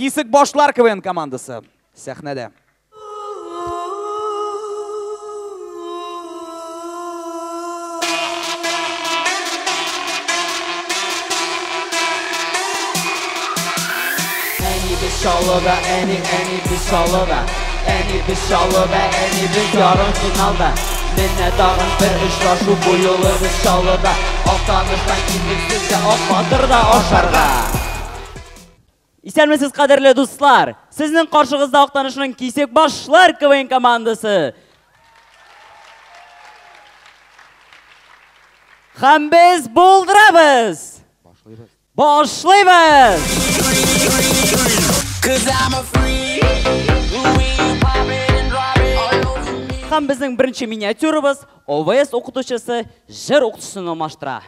Кисекбашлар КВН командасы сәхнәдә. Әни без Чаллыда, әни, әни без Чаллыда. Әни без Чаллыда, әни без ярымфиналда. Менә тагын бер очрашу, бу юлы без Чаллыда. Актаныштан килдек сезгә ак батырда ашарга. Исәнмесез, кадерле дуслар! Сезнең каршыгызда Актанышның Кисекбашлар КВН командасы. Һәм без булдырабыз! Башлыйбыз! Һәм безнең беренче миниатюрабыз ОВС укытучысы җыр укытучысын алмаштыра.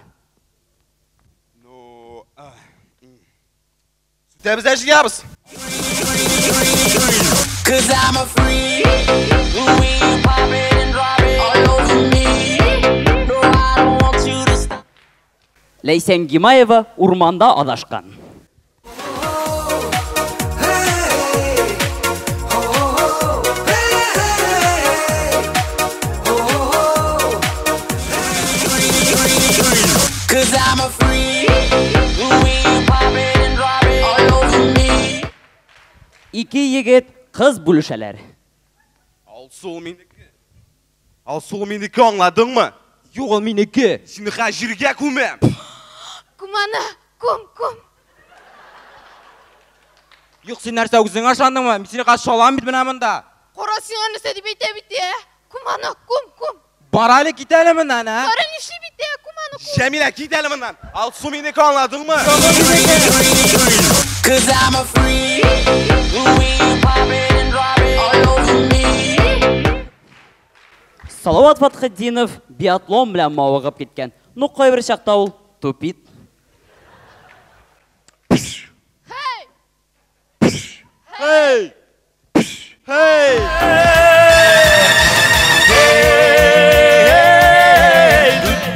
Ну, сүтәбез дә җыябыз. Ләйсән Гимаева урманда адашкан. Ике егет кыз бүлешәләр. Алсу минеке. Алсу минеке, аңладыңмы? Юк, ул минеке. Сине хәзер җиргә күмәм. Күм аны, күм, күм. Юк, син нәрсә үзеңә ышандыңмы? Мин сине хәзер салам бит менә монда. Кара, сиңа нәрсә дип әйтә бит, ә? Күм аны, күм, күм. Бар әле, кит әле моннан, ә? Кара нишли бит, ә? Күм аны, күм. Җәмилә, кит әле моннан. Алсу минеке, аңладыңмы? Салават Фатхетдинов биатлон белән мавыгып киткән. Ну, кайбер чакта ул тупит. Хей! Хей! Хей!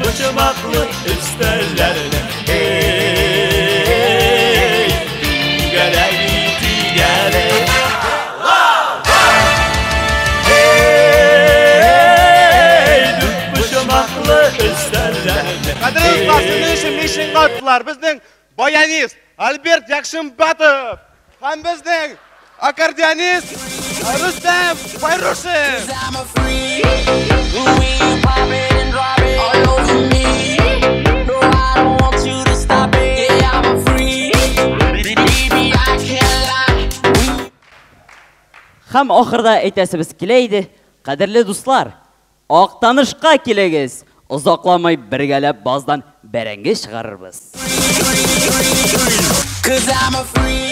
Почмаклы өстәлләрне, эй, түгәрәк итик әле. Эй, дүртпочмаклы өстәлләрне. Кадерле дуслар, сезнең өчен мишеньга аттылар. Безнең баянист Альберт Якшимбатов һәм безнең аккордеонист Рөстәм Файрушин. Һәм ахырда әйтәсебез килә иде, кадерле дуслар, Актанышка килегез, озакламый бергәләп баздан бәрәңге чыгарырбыз. Cause I'm a freak.